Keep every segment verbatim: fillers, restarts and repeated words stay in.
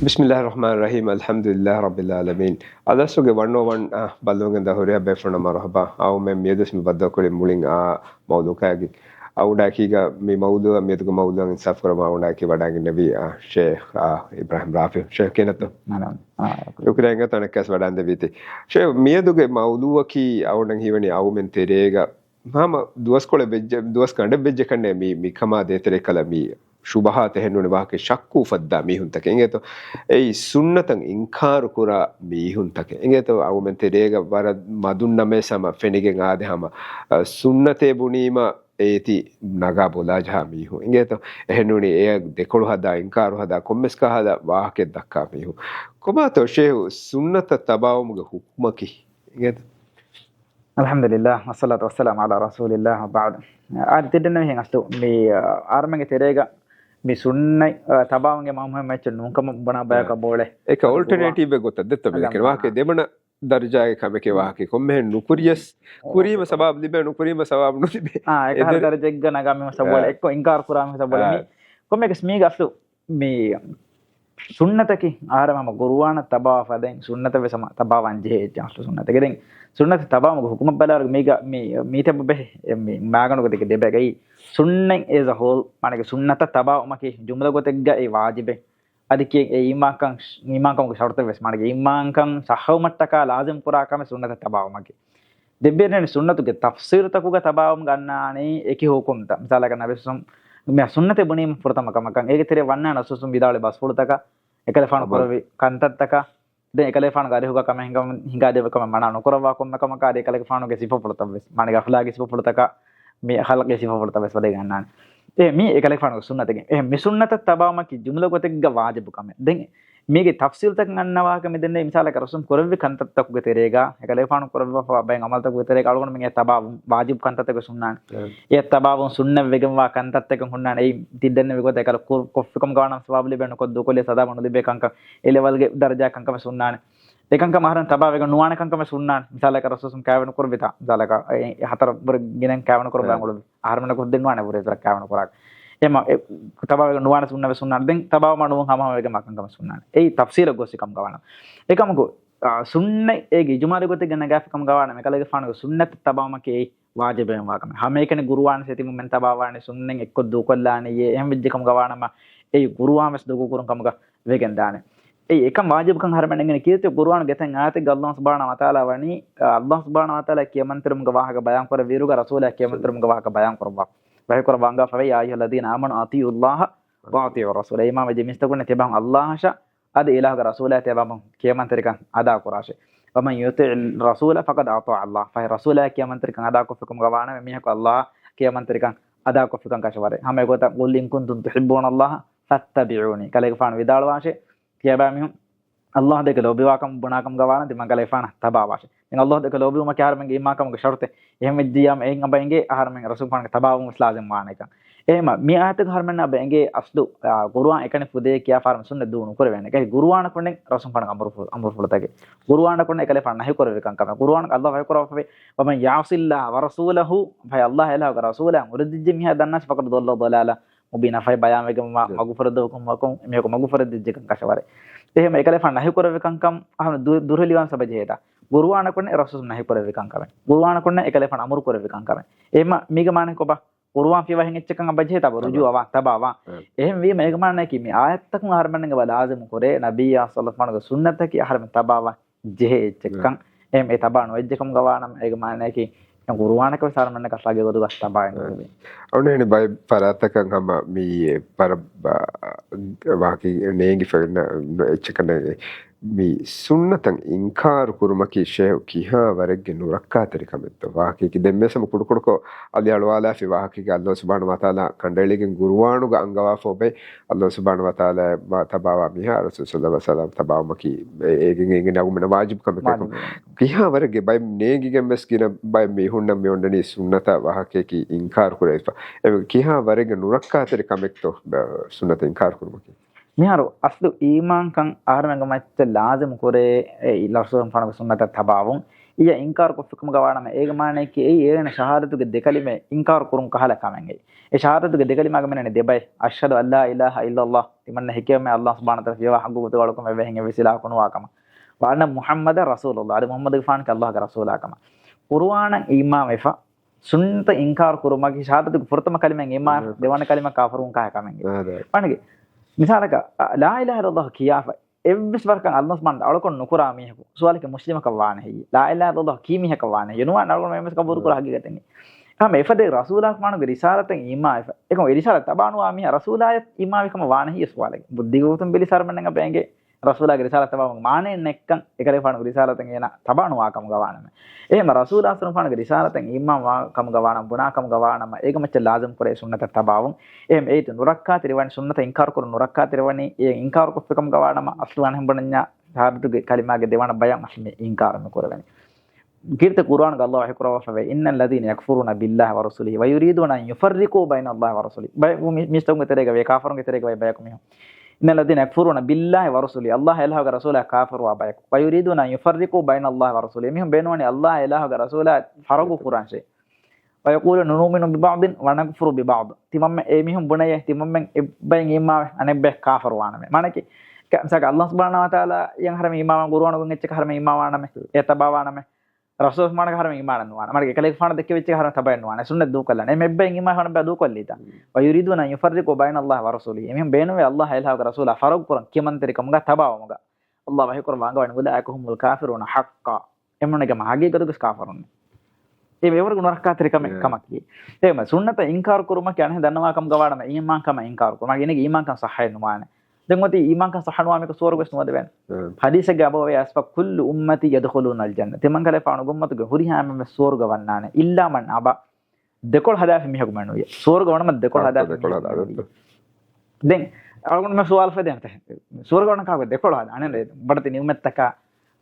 ބިސްމިއްލާހި ރަޙްމާނި ރަޙީމް. އަލްޙަމްދުލިއްލާހި ރައްބިލް ޢާލަމީން. އަލްއަސްލުގެ ވަން އޯ ވަން، އަ، ބައްލަވަން ދަހުރިޔާ ބޭފުޅުންނަށް މަރުޙަބާ. އައުމެން މިއަދުސް މި ބައްދަލުކުރި މުޅިން އާ މައުޟޫޢަކާގެ އަޅުގަނޑާއެކީގަ މި މައުޟޫޢަށް، މިއަދުގެ މައުޟޫޢަށް އިންސާފު ކުރަމުން އަޅުގަނޑާއެކީ ވަޑައިގެންނެވީ، އާ، ޝޭޚް، އާ، އިބްރާހިމް ރާފިޢު. ޝޭޚް ކިހިނެއްތޯ؟ ނާނާ. ޝުކުރިއްޔާ އިނގޭތޯ އަނެއްކާވެސް ވަޑައިގެންދެވީތީ. ޝޭޚް މިއަދުގެ މައުޟޫޢަކީ އަޅުގަނޑަށް ހީވަނީ އައުމެން ތެރޭގަ ހަމަ ދުވަސްކޮޅެއް ވެއްޖެ، ދުވަސް ގަނޑެއް ވެއްޖެ ކަންނޭ މި، މިކަމާ ދޭތެރޭ ކަލަ މި ޝުބުހާތް އެހެންނޫނެ ވާހަކަ ޝައްކު އުފައްދާ މީހުންތަކެއް އިނގޭތޯ؟ އެއީ ސުންނަތަށް އިންކާރު ކުރާ މީހުންތަކެއް އިނގޭތޯ؟ އައުމެން ތެރޭގަ ވަރަށް މަދުން ނަމަވެސް ހަމަ ފެނިގެން އާދެ ހަމަ، އަ، ސުންނަތޭ ބުނީމަ އޭތި ނަގާ ބޮލާޖަހާ މީހުން އިނގޭތޯ؟ އެހެންނޫނީ އެޔަށް ދެކޮޅު ހަދާ، އިންކާރު ހަދާ، ކޮންމެސް ކަހަލަ ވާހަކައެއް ދައްކާ މީހުން. ކޮބާތޯ ޝޭޚް ސުންނަތަށް ތަބާވުމުގެ ޙުކުމަކީ އިނގޭތޯ؟ އަލްޙަމްދުލިއްލާހް، ވައްޞަލާތު ވައްސަލާމު ޢަލާ ރަސޫލިއްލާހް ވަބަޢްދު. އާދެ، ތިއްބަވަނީ އަސްލު މި، އާ، އަހަރުމެންގެ ތެރޭގަ މި ސުންނަތް، އާ، ތަބާވުމުގެ މައުމޫމެއް އެއްޗެއް ނޫންކަމަށް ބުނާ ބަޔަކަށް ބޯޅެ. އެކަ އޯލްޓަރނޭޓިވް އެއް ގޮތަށް ދެއްތޯ މި ދެކެން ވާހަކަ ދެވަނަ ދަރަޖާގެ ކަމެކޭ ވާހަކަ. ކޮންމެހެން ނުކުރިޔަސް، ކުރީމަ ސަވާބު ލިބޭ، ނުކުރީމަ ސަވާބު ނުލިބޭ. އާ، އެކަހަލަ ދަރަޖައެއްގަ ނަގާ މީހުން ސަބްވަޅެ އެއްކޮށް އިންކާރު ކުރާ މީހުން ސަބްވަޅެ. މި ކޮންމެއަކަސް މީގަ އަސްލު މި ސުންނަތަކީ އަހަރެން ހަމަ ގުރުއާނަށް ތަބާވާފަ ދެން ސުންނަތަށް ވެސް ހަމަ ތަބާވާން ޖެހޭ އެއްޗެއް އަސްލު ސުންނަތަކީ. ދެން ސުންނަތަށް ތަބާވުމުގެ ޙުކުމަށް ބަލާއިރު މީގަ މި، މީތައް ބަހެއް މި މާގަނޑުގެ ދެކެ ދެބައިގައި ސުންނަތް އޭޒަ ހޯލް، މާނައަކީ ސުންނަތަށް ތަބާވުމަކީ ޖުމްލަ ގޮތެއްގަ އެ ވާޖިބެއް. އަދި ކިޔެ އެ އީމާންކަން، އީމާންކަމުގެ ޝަރުތެއް ވެސް، މާނައަކީ އީމާންކަން ސައްހަވުމަށްޓަކާ ލާޒިމް ކުރާ ކަމެއް ސުންނަތަށް ތަބާވުމަކީ. ދެން ބޭނުން ސުންނަތުގެ ތަފްސީލުތަކުގަ ތަބާވަމުން ގަންނާނީ އެކި ޙުކުމްތައް. މިސާލަކަށް ނަބިއްސު މި ސުންނަތެއް ބުނީމަ ފުރަތަމަ ކަމަކަށް، އޭގެ ތެރެއަށް ވަންނާނެ ރަސޫލު ވިދާޅުވި ބަސްފުޅުތަކަށް، އެކަލޭގެފާނު ކުރެއްވި ކަންތައްތަކަށް، ދެން އެކަލޭގެފާނުގެ އަރިހުގަ ކަމެއް ހިނގަމުން ހިނގާދެއްވި ކަމެއް މަނާ ނުކުރައްވާ ކޮންމެ ކަމަކަށް، އަދި އެކަލޭގެފާނުގެ ސިފަފުޅުތައް ވެސް، މާނައަކީ އަޚްލާގީ ސިފަފުޅުތަކަށް، މި އަޚްލާގީ ސިފަފުޅުތައް ވެސް ވަޑައިގަންނާނެ. އެ މީ އެކަލޭގެފާނުގެ ސުންނަތެއް. އެ މި ސުންނަތަށް ތަބާވުމަކީ ޖުމްލަ ގޮތެއްގަ ވާޖިބު ކަމެއް. ދެން މީގެ ތަފްސީލުތަކަށް އަންނަ ވާހަކަ މި ދެންނެވި. މިސާލަކަށް ރަސޫލު ކުރެއްވި ކަންތައްތަކުގެ ތެރޭގަ، އެކަލޭގެފާނު ކުރައްވާފަ ބައެއް ޢަމަލުތަކުގެ ތެރޭގަ އަޅުގަނޑުމެން އެ ތަބާވުން ވާޖިބު ކަންތައްތަކެއް ސުންނާނެ. އެ ތަބާވުން ސުންނަތް ވެގެންވާ ކަންތައްތަކެއް ހުންނާނެ. އެއީ ތިއްބެންނެވި ގޮތަށް އެކަލަ ކުރު، ކޮށްފިކަމުގަ ވާނަމަ ސަވާބު ލިބޭ، ނުކޮށް ދޫކޮށްލިޔަސް ސަވާބު ނުލިބޭ ކަންކަން، އެ ލެވެލްގެ ދަރަޖާ ކަންކަމެއް ސުންނާނެ. އެކަންކަމަށް އަހަރެން ތަބާވެގެން ނުވާނެ ކަންކަމެއް ސުންނާނެ. މިސާލަކަށް ރަސޫލު ސައްސަމް ކާވެނު ކުރެއްވިތާ، މިސާލަކަށް އެ ހަތަރު ބުރެ ގިނައިން ކާވެނު ކުރައްވާ އެ. އުޅުއްވި. އަހަރުމެންނަށް ކޮށްދެން ނުވާނެ ބުރެ ވިތުރަށް ކާވެނު ކުރާ. އެމަ އެ ތަބާވެގެން ނުވާނެ ސުންނަތް ވެސް ސުންނާނެ. ދެން ތަބާވުމަށް ނުވަން ހަމަހަމަވެގެންވާ ކަންކަމެއް ސުންނާނެ. އެއީ ތަފްސީލަށް ގޮސްފި ކަމުގަ ވާނަމަ. އެކަމަކު، އާ، ސުންނަތް އޭގެ އިޖުމާލީ ގޮތެއްގަ ނަގާފި ކަމުގަ ވާނަމަ، އެކަލޭގެފާނުގެ ސުންނަތަށް ތަބާވުމަކީ އެއީ ވާޖިބެއް ވާ ކަމެއް. ހަމައެކަނި ގުރުއާން ސެތިމުމެން ތަބާވާނެ، ސުންނަތް އެއްކޮށް ދޫކޮށްލާނެ، އެ އެހެން ވެއްޖެ ކަމުގަ ވާނަމަ، އެއީ ގުރުއާން ވެސް ދޮގުކުރުން ކަމުގަ ވެގެން ދާނެ. އެއީ އެކަން ވާޖިބުކަން އަހަރެމެން އެނގެނީ ކީރިތި ގުރުއާން ގެތެއް އާޔަތެއްގަ އައްލާހު ސުބްޙާނަހޫ ވަތަޢާލާ ވަނީ، އާ، އައްލާހު ސުބްޙާނަހޫ ވަތަޢާލާ ކިޔަމަންތެރިވުމުގެ ވާހަކަ ބަޔާން ކުރެއްވިއިރުގަ ރަސޫލާ ކިޔަމަންތެރިވުމުގެ ވާހަކަ ބަޔާން ކުރައްވާ. ވަޙީ ކުރައްވާ އަންގާފަވޭ، يا أيها الذين آمنوا أطيعوا الله وأطيعوا الرسول. އޭ އީމާންވެއްޖެ މީސްތަކުންނޭ، ތިޔަބަހުން އައްލާހަށާ އަދި އިލާހުގެ ރަސޫލާ ތިޔަބަހުން ކިޔަމަންތެރިކަން އަދާކުރާށޭ. ومن يطع الرسول فقد أطاع الله. ފަހެ ރަސޫލާ ކިޔަމަންތެރިކަން އަދާކޮށްފިކަމުގަ ވާނަމަ، މީހަކު އައްލާހަށް ކިޔަމަންތެރިކަން އަދާކޮށްފިކަން ކަށަވަރޭ. ހަމަ އެގޮތަށް، قل إن كنتم تحبون الله فاتبعوني. ކަލޭގެފާނު ވިދާޅުވާށޭ، ތިޔަބައިމީހުން އައްލާހު ދެކެ ލޯބިވާކަމަށް ބުނާކަމުގަ ވާނަމަ، ތިމަން ކަލޭގެފާނަށް ތަބާވާށޭ. ދެން އައްލާހު ދެކެ ލޯބިވުމަކީ އަހަރެމެންގެ އީމާންކަމުގެ ޝަރުތެއް. އެހެން ވެއްޖިއްޔާމަ، އެއިން އަބަ އެނގޭ އަހަރެމެން ރަސޫލުފާނުގެ ތަބާވުން ވެސް ލާޒިމް ވާނެކަން. އެހެމަ މި އާޔަތުގަ އަހަރެމެންނަށް އަބަ އެނގޭ އަސްލު، އާ، ގުރުއާން އެކަނި ފުދޭ ކިޔާ ފަހަރު ސުންނަތް ދޫ ނުކުރެވޭނެ. އެކަނި ގުރުއާނަކުންނެއް ރަސޫލުފާނުގެ އަމުރުފު، އަމުރުފުޅުތަކެއް. ގުރުއާނަކުންނެއް އެކަލޭފާނު ނަހިކުރެއްވި ކަންކަމެއް. ގުރުއާނަކަށް އައްލާހު ވަޙީ ކުރައްވާފަވޭ، ومن يعص الله ورسوله، ފަހެ އައްލާހަށާ އިލާހުގެ ރަސޫލާ އުރެދިއްޖެ މީހާ ދަންނާށޭ، فقد ضل ضلالا مبينا. ފަހެ ބަޔާންވެގެންވާ މަގުފުރެދުމަކުން މީހަކު މަގުފުރެދިއްޖެކަން ކަށަވަރޭ. އެހެމަ އެކަލޭފާނު ނަހިކުރެއްވި ކަންކަން އަހަރު ދު، ދުރުހެލިވާން ސަބަބެއް ޖެހޭތާ. ގުރުއާނަކުންނެއް ރަސޫލު ނަހިކުރެއްވި ކަންކަމެއް. ގުރުއާނަކުންނެއް އެކަލޭފާނު އަމުރު ކުރެއްވި ކަންކަމެއް. އެހެމަ މީގެ މާނައަކީ ކޮބާ؟ ގުރުއާން ފިޔަވާ އެހެން އެއްޗެއްކަން އަބަ ޖެހޭތާ އަބަ ރުޖޫޢަވާން، ތަބާވާން. އެހެންވީމަ އޭގެ މާނައަކީ މި އާޔަތުތަކުން އަހަރެމެންނަށް އެބަ ލާޒިމު ކުރޭ، ނަބިއްޔާ ޞައްލަﷲު ޢަލައިހި ވަސައްލަމަގެ ސުންނަތަކީ އަހަރެމެން ތަބާވާން ޖެހޭ އެއްޗެއްކަން. އެހެން އެ ތަބާ ނުވެއްޖެކަމުގަ ވާނަމަ، އޭގެ މާނައަކީ ގުރުއާނަކަށް ވެސް އަހަރެމެންނަށް އަޚްލާގީ ގޮތުގަ ތަބާވެގެން ނުވޭ. އަޅުގަނޑު އެހެން ބައެއް ފަރާތްތަކަށް ހަމަ މި ވަރަށް ވާހަކަ ނޭނގިފަ އެއްޗެއްކަން މި ސުންނަތަށް އިންކާރު ކުރުމަކީ ޝޭހު ކިހާ ވަރެއްގެ ނުރައްކާތެރި ކަމެއްތޯ؟ ވާހަކައަކީ ދެން މިވެސް ހަމަ ކުޑަކުޑަކޮށް އަލި އަޅުވާލާފި ވާހަކައަކީ އައްލާހު ސުބްޙާނަހޫ ވަތަޢާލާ ކަނޑައެޅިގެން ގުރުއާނުގަ އަންގަވާފަ އޮބެ އައްލާހު ސުބްޙާނަހޫ ވަތަޢާލާ ތަބާވާ މީހާ ރަސޫލު ޞައްލަﷲު ޢަލައިހި ވަސައްލަމަށް ތަބާވުމަކީ އޭގެން އޭގެ ނަގުމެއް ނަ ވާޖިބު ކަމެކޭ. ކިހާ ވަރެއްގެ ބައެއް ނޭނގިގެން ވެސް ގިނަ ބައެއް މީހުންނަށް މި އޮންނަނީ ސުންނަތަށް ވާހަކައަކީ އިންކާރު ކުރެވިފަ. އެ ކިހާ ވަރެއްގެ ނުރައްކާތެރި ކަމެއްތޯ ސުންނަތަށް އިންކާރު ކުރުމަކީ؟ މިހާރު އަސްލު އީމާންކަން އަހަރެމެންގެ މައްޗަށް ލާޒިމު ކުރޭ، އެ ރަސޫލު ފާނުގެ ސުންނަތަށް ތަބާވުން. އިއްޔަ އިންކާރު ކޮށްފިކަމުގަ ވާނަމަ، އޭގެ މާނައަކީ އެއީ އޭނަ ޝަހާދަތުގެ ދެކަލިމަ އިންކާރު ކުރުން ކަހަލަ ކަމެއް އެއީ. އެ ޝަހާދަތުގެ ދެކަލިމާގެ މެނަނީ ދެބައެއް، އަޝްހަދު އަން ލާ އިލާހަ އިއްލައްލާހް، ތިމަންނަ ހެކިޔަމެއް އައްލާހް ސުބްޙާނަހޫ ވަތަޢާލާ ފިޔަވާ ޙައްޤު ގޮތުގަ އަޅުކަމެއް ވެހެން އެއްވެސް އިލާހަކު ނުވާ ކަމަށް. ވައަންނަ މުޙައްމަދަން ރަސޫލުﷲ، އަދި މުޙައްމަދުގެފާނަކީ އައްލާހްގެ ރަސޫލާ ކަމަށް. ޤުރުއާނަށް އީމާންވެފަ، ސުންނަތަށް އިންކާރު ކުރުމަކީ ޝަހާދަތުގެ ފުރަތަމަ ކަލިމައެއް އީމާން، ދެވަނަ ކަލިމަ ކާފަރުވުން ކާ ކަމެއް. އާދެ. ވާނެގެ. މިސާލަކަށް، އަ، ލާ އިލާހަ އިއްލައްލާހު ކިޔާފަ އެއްވެސް ވަރަކަށް އައްލާހް ސުބްޙާނަހޫ ވަތަޢާލާ އަޅުކަން ނުކުރާ މީހަކު ސުވާލަކީ މުސްލިމަކަށް ވާނެ ހެއްޔޭ؟ ލާ އިލާހަ އިއްލައްލާހު ކީ މީހަކަށް ވާނެ ހެއްޔޭ؟ ނުވާނެ، އަޅުގަނޑު އެއްވެސް ޤަބޫލު ކުރާ ހަގީގަތެއް ނެތް. ހަމަ އެފަދައިން ރަސޫލާ ސުބްޙާނަހޫ ވަތަޢާލާގެ ރިސާލަތަށް އީމާންވެފަ، އެކަމަ އެ ރިސާލަތަށް ތަބާ ނުވާ މީހާ ރަސޫލާޔަށް އީމާންވި ކަމަށް ވާނެ ހެއްޔޭ ސުވާލެއް. ބުއްދީގެ ގޮތުން ބެލި ސާރަމެންނަށް ބޭނގެ ރަސޫލާގެ ރިސާލަތަށް ތަބާވުމުގެ މާނައެއް ނެތްކަން، އެކަލޭގެފާނުގެ ރިސާލަތަށް އޭނަ ތަބާ ނުވާ ކަމުގަ ވާނަމަ. އެހެންމަ ރަސޫލާ ސައްލައްލާހު ޢަލައިހި ވަސައްލަމަ ރިސާލަތަށް އީމާން ވާ ކަމުގަ ވާނަމަ، ބުނާ ކަމުގަ ވާނަމަ، އޭގެ މައްޗަށް ލާޒިމް ކުރޭ ސުންނަތަށް ތަބާވުން. އެހެން އެއީތު ނުރައްކާތެރިވަނީ، ސުންނަތަށް އިންކާރު ކުރުން ނުރައްކާތެރިވަނީ، އެ އިންކާރު ކޮށްފި ކަމުގަ ވާނަމަ، އަސްލު އަނެއް ބުނަންޏާ ޝަހާދަތުގެ ކަލިމާގެ ދެވަނަ ބަޔަށް އަސްލު މި އިންކާރު މި ކުރެވެނީ. ކީރިތި ޤުރުއާނުގަ އައްލާހު ވަޙީ ކުރައްވާފަވޭ، إن الذين يكفرون بالله ورسله ويريدون أن يفرقوا بين الله ورسله. ބަޔަކު މި-، މީސްތަކުންގެ ތެރޭގަ ވޭ، ކާފަރުންގެ ތެރޭގަ ވޭ ބަޔަކު މީހުން. إن الذين يكفرون بالله ورسله، އައްލާހަށް އެ އިލާހުގެ ރަސޫލާ ކާފަރުވާ ބަޔަކު. ويريدون أن يفرقوا بين الله ورسله، މީހުން ބޭނުންވަނީ އައްލާހަށް އެ އިލާހުގެ ރަސޫލާ ފަރަގު ކުރަންށޭ. ويقولون نؤمن ببعض ونكفر ببعض. ތިމަންމެ-، އެ މީހުން ބުނެޔޭ، ތިމަންމެން އެއްބައިން އީމާންވެ، އަނެއްބައެއް ކާފަރުވާނަމޭ. މާނައަކީ، ކަ-، މިސާލަކަށް އައްލާހު ސުބްޙާނަހޫ ވަތަޢާލާ އަށް ހަރަމެއް އީމާންވާނަމޭ، ޤުރުއާނުގަ އެއްޗަކަށް ހަރަމެއް އީމާންވާނަމޭ، އެ ތަބާވާނަމޭ. ރަސޫލު ސުބްޙާނަހޫ ވަތަޢާލާ ހަރަމެއް އީމާން ނުވާނަމޭ. މާނައަކީ، އެކަލޭގެފާނަށް ދެއްކެވި އެއްޗަކަށް ހަރަމެއް ތަބާވާނަމޭ. ސުންނަތް ދޫކޮށްލާނަމޭ. އެމެ އެއްބައިން އީމާންވާނަމޭ ދޫކޮށްލީތާ. ويريدون أن يفرقوا بين الله ورسله. އެމީހުން ބޭނުންވޭ އައްލާހަށް އެ އިލާހުގެ ރަސޫލާ ފަރަގު ކުރަން، ކިޔަމަންތެރިކަމުގަ ތަބާވުމުގަ. އައްލާހު ވަޙީ ކުރައްވާ އަންގަވަނީ، أولئك هم الكافرون حقا. އެމީހުންނަކީ ހަގީގަތުގަ ކާފަރުން. އެ އެވަރުގެ ނުރައްކާތެރިކަމެއް ކަމަކީ. އެހެންމަ ސުންނަތަށް އިންކާރު ކުރުމަކީ އަނެއްހެން ދަންނަވާ ކަމުގަ ވާނަމަ، އީމާންކަމަށް އިންކާރު ކުރުމަކީ. އޭނަގެ އީމާންކަން ޞައްޙައެއް ނުވާނެ. ދެން އޮތީ އީމާންކަން ޞައްޙަ ނުވާ މީހަކު ސުވަރުގެ ވެސް ނުވަދެވޭނެ. ޙަދީޘެއްގަ އެބައޮތް، كل أمتي يدخلون الجنة. ތިމަންކަލޭގެފާނުގެ އުއްމަތުގެ ހުރިހާ އެންމެން ވެސް ސުވަރުގެ ވަންނާނެ. إلا من أبى. ދެކޮޅު ހަދާފި މީހަކު މެނުވިޔަ. ސުވަރުގެ ވަނަމަ ދެކޮޅު ހަދާފި ދެކޮޅު މީހަކު ހަދާ، މެނުވިޔަ. ދެން އަޅުގަނޑު މި ސުވާލު ފެދޭނެ ތަނެއް. ސުވަރުގެ ވަންނަ ކާކު ދެކޮޅު ހަދާނެ؟ ބަޑަތި ނިޢުމަތްތަކާ،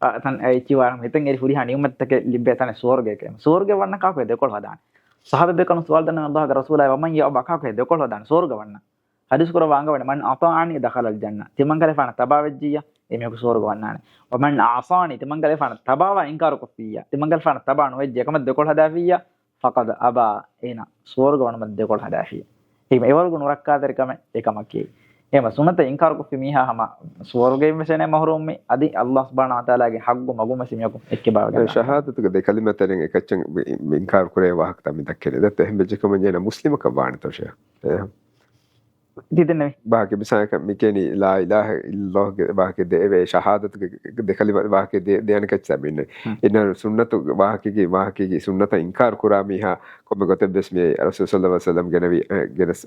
އަ، ތަން އެއްޗިވާން ހިތަށް އެރި ހުރިހާ ނިޢުމަތްތަކެއް ލިބޭ ތަނެއް ސުވަރުގެ ކެ-، ސުވަރުގެ ވަންނަ ކާކު ދެކޮޅު ހަދާނެ؟ ޞަޙާބީ ބޭކަލުން ސުވާލު ދަންނަވަނީ އައްލާހުގެ ރަސޫލާ، ومن يأب، ކާކު ދެކޮޅު ހަދާނެ ސުވަރުގެ ވަންނަ؟ ޙަދީޘް ކުރައްވާ އަންގަވަނީ، من أطاعني دخل الجنة. ތިމަންކަލޭގެފާނަށް ތަބާވެއްޖިއްޔާ، އެމީހަކު ސުވަރުގެ ވަންނާނެ. ومن عصاني، ތިމަންކަލޭގެފާނަށް ތަބާވާ އިންކާރު ކޮށްފިއްޔާ، ތިމަންކަލޭގެފާނަށް ތަބާ ނުވެއްޖެ އެކަމަށް ދެކޮޅު ހަދާފިއްޔާ، فقد أبى، އޭނަ ސުވަރުގެ ވަނުމަށް ދެކޮޅު ހަދާފި. އެހެން އެވަރުގެ ނުރައްކާތެރިކަމެއް އެކަމަކީ. އެހެން ސުންނަތަށް އިންކާރު ކޮށްފި މީހާ ހަމަ ސުވަރުގެއިން ވެސް އޭނަ މަޙްރޫމްވި، އަދި އައްލާހު ސުބްޙާނަހޫ ވަތަޢާލާގެ ޙައްޤު މަގުން ވެސް މީހަކު އެއްކިބާވެގެން ދާނެ. ޝަހާދަތުގެ ދެ ކަލިމަ ތެރެއިން އެކައްޗެއް އިންކާރު ކުރޭ ވާހަކަ ތައް މި ދައްކެނީ. ދެއްތަ އެހެން ވެއްޖެ ކަމަށް އޭނަ މުސްލިމަކަށް ވާނެތޯ ޝޭޚް؟ އެހެން. ދިދެންނެވި. ބާކި މިސާލަކަށް މި ކިޔަނީ ލާ އިލާހަ އިއްލައްލާހުގެ ވާހަކަ ދެ އެވެ، ޝަހާދަތުގެ ދެ ކަލިމަ ވާހަކަ ދެ، ދެ އަނެކައްޗަށް މިންނެ. ހުން. އިންނަ ސުންނަތު ވާހަކަގެ، ވާހަކަގެ ސުންނަތަށް އިންކާރު ކުރާ މީހާ ކޮންމެ ގޮތެއް ވެސް މި ރަސޫލު ޞައްލައްލާހު ޢަލައިހި ވަސައްލަމް ގެނެވި، އެ، ގެނެސް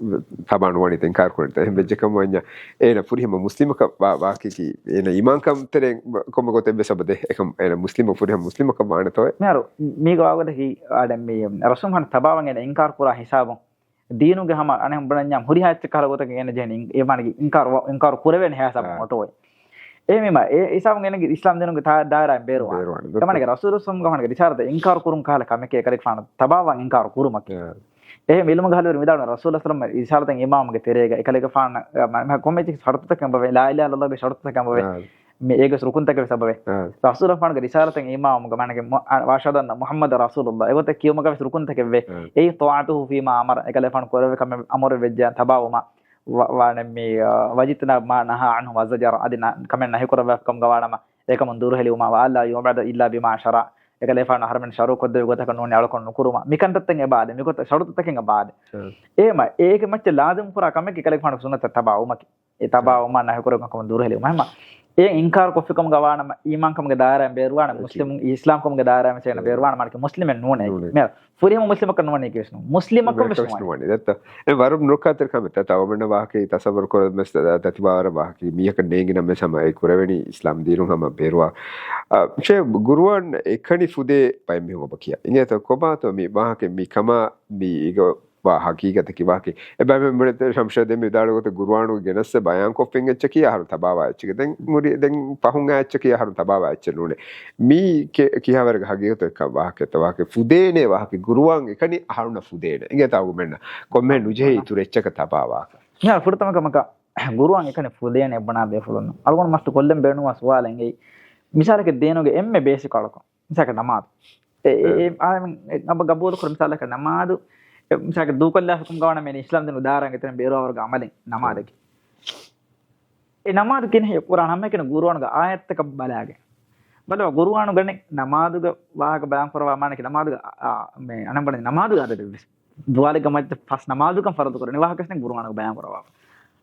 ތަބާ ނުވަނީ އިންކާރު ކުރަނީ. އެހެން ވެއްޖެ ކަމަށް ވަންޏާ އޭނަ ފުރިހަމަ މުސްލިމަކަށް ވާ، ވާހަކަގެ އޭނަ އީމާންކަން ތެރެއިން ކޮންމެ ގޮތެއް ވެސް އެބަ ދޭ. އެކަމް އޭނަ މުސްލިމަ ފުރިހަމަ މުސްލިމަކަށް ވާނެތޯ؟ މިހާރު މީގެ ވާގޮތަކީ އާދެ މި ރަސޫލު ތަބާވާން އޭނަ އިންކާރު ކުރާ ހިސާބުން ދީނުގެ ހަމަ އަނެއް ބުނަންޏާ ހުރިހާ އެއްޗެއް ކަހަލަ ގޮތަކަށް އޭނަ ޖެހެނީ އިން-، އޭ މާނަގެ އިންކާރު، އިންކާރު ކުރެވޭނެ ހިސާބަށް އާ. އޮޓޯއެ. އެހެންވީމަ، އެ ހިސާބުން އޭނަގެ އިސްލާމް ދީނުގެ ތާ-، ދާއިރާއިން ބޭރުވާނެ. ދާއިރާއިން ބޭރުވާނެ. އެ މާނަގެ ރަސޫލު ސައްލައްލާހު ޢަލައިހި ވަސައްލަމްގެ ރިސާލަތަށް އިންކާރު ކުރުން ކަހަލަ ކަމެކޭ އެކަލޭގެފާނު ތަބާވާން އިންކާރު ކުރުމަކީ. އާ. އެހެން ޢިލްމުގެ އަހުލުވެރިން ވިދާޅުވަނީ ރަސޫލު ސައްލައްލާހު ޢަލައިހި ވަސައްލަމް ރިސާލަތަށް އީމާންވުމުގެ ތެރޭގަ އެކަލޭގެފާނަށް، އަ، މަ-، މަ-، ކޮންމެ އެއްޗެއް ޝަރުޠުތަކެއް އެބަވޭ، ލާ އިލާހަ އިއްލައްލާހުގެ ޝަރުޠުތަކެއް އެބަވޭ. އާ. މި އޭގެ ރުކުންތަކެއް ވެސް އެބަވޭ. އާ. ރަސޫލުގެފާނުގެ ރިސާލަތަށް އީމާންވުމުގެ މާނައަކީ މު-، އަ، ވައަޝްހަދު އަންނަ މުޙައްމަދަން ރަސޫލުﷲ. އެގޮތަށް ކިޔުމަކަށް ވެސް ރުކުންތަކެއް ވޭ. އާ. އެއީ ޠާޢަތުހޫ ފީމާ އަމަރަ، އެކަލޭގެފާނު ކުރެއްވި ކަމެއް އަމުރެއް ވެއްޖެ ތަބާވުމަށް ވަ-، ވާނެ މި، އަ، ވަޖްތިނާބު މާ ނަހާ ޢަންހު ވަޒަޖަރަ، އަދި ނަ-، ކަމެއް ނަހީ ކުރެއްވި ކަމުގަ ވާނަމަ، އެކަމުން ދުރުހެލިވުމަށް، ވައައްލާ ޔުޢުބަދަ އިއްލާ ބިމާ ޝަރަޢަ، އެކަލޭގެފާނު އަހަރެމެން ޝަރުޢު ކޮށްދެއްވި ގޮތަކަށް ނޫނީ އަޅުކަން ނުކުރުމަށް. މިކަންތައްތައް އެބަ އާދެ، މިގޮތަށް ޝަރުޠުތަކެއް އެބަ އާދެ. އާ. އެހެންވީމަ، އޭގެ މައްޗަށް ލާޒިމް ކުރާ ކަމެއް އެކަލޭގެފާނު ސުންނަތަށް ތަބާވުމަކީ. އެ ތަބާވުމަށް ނަހީ ކުރެއްވި ކަމުން ދުރުހެލިވުމަށް. އެހެންވީމަ، އެ އިންކާރު ކޮށްފި ކަމުގަ ވާނަމަ، އީމާން ކަމުގެ ދާއިރާއިން ބޭރުވާނެ، އެކީ. މުސްލިމުން އިސްލާމް ކަމުގެ ދާއިރާއިން ވެސް އޭނަ އެ. ބޭރުވާނެ، މާނައަކީ މުސްލިމެއް ނޫނޭ. ނޫނޭ. މި ފުރިހަމަ މުސްލިމަކަށް ނުވަނީ ކީވެސް ނޫން. މުސްލިމަކަށް ވެސް ނުވަނީ. ދެއްތަ؟ އެ ވަރު ނުރައްކާތެރި ކަމެއް ތަ-، ތަވަމެންނަ ވާހަކައި ތަސައްވަރު ކުރަމެސް ދަ-، ދަތިބާވަރަ ވާހަކައި މީހަކަށް ނޭނގި ނަމެސް ހަމަ އެ ކުރެވެނީ އިސްލާމް ދީނުން ހަމަ ބޭރުވާ. އަ، ޝޭ ގުރުއާން އެކަނި ފުދޭ ބައެއް މީހުން އެބަ ކިޔާ. އިނގޭތޯ ކޮބާތޯ މި ވާހަކަ މި ކަމާ މި އިގޮ ވާ ހަގީގަތަކީ ވާހަކަ. އެބައިމެން ބުނެތެ ޝަމްޝަދީން މި ވިދާޅުވި ގޮތަށް ގުރުއާނުގެ ގެނެއްސެ ބަޔާންކޮށްފިން އެއްޗަކީ އަހަރު ތަބާވާ އެއްޗެކޭ. ދެން މުރި-، ދެން ފަހުން އާ އެއްޗަކީ އަހަރު ތަބާވާ އެއްޗެއް ނޫނޭ. މީ ކެ-، ކިހާވަރެއްގެ ހަގީގަތު އެއްކަން ވާހަކަ ވާހަކަ ފުދޭނޭ ވާހަކަ ގުރުއާން އެކަނި އަހަރުންނަށް ފުދޭނެ. އިނގޭތާ އަޅުގަނޑުމެންނަށް ކޮންމެހެން ނުޖެހޭ އިތުރު އެއްޗަކަށް ތަބާވާކަށް. މިހާރު ފުރަތަމަ ކަމަކަށް ގުރުއާން އެކަނި ފުދޭނެ ބުނާ ބޭފުޅުން. އަޅުގަނޑު މަސްތު ކޮށްލަން ބޭނުންވާ ސުވާލެއް އެއީ. މިސާލަކަށް ދީނުގެ އެންމެ ބޭސިކް އަޅުކަން. މިސާލަކަށް ނަމާދު. އެ، އެ، އެ، އާ، އެ، އަބަ ގަބޫލު ކުރު މިސާލަކަށް ނަމާދު، އެ، މިސާލަކަށް ދޫކޮށްލާފަ ކުން ގާނަ މެނި އިސްލާމް ދިނު ދާރާން އެތެރެން ބޭރުވާވަރުގެ އަމަލެއް ނަމާދަކީ. އެ ނަމާދު ކިން ހެޔޮ ކުރާން ހަމައެކަނި ގުރުއާނުގެ އާޔަތްތަކަށް ބަލާގެން. ބަލަ ގުރުއާނު ގަނެ ނަމާދުގެ ވާހަކަ ބަޔާން ކުރަވާ މާނަކީ ނަމާދުގެ، އާ، މެ، އަނެއް ބަނެ ނަމާދުގެ އަދަދެއްވެސް. ދުވާލެއްގަ މައްޗަށް ފަސް ނަމާދުކަން ފަރުދު ކުރަނީ ވާހަކަ ވެސް ގުރުއާނުގަ ބަޔާން ކުރަވާފަ.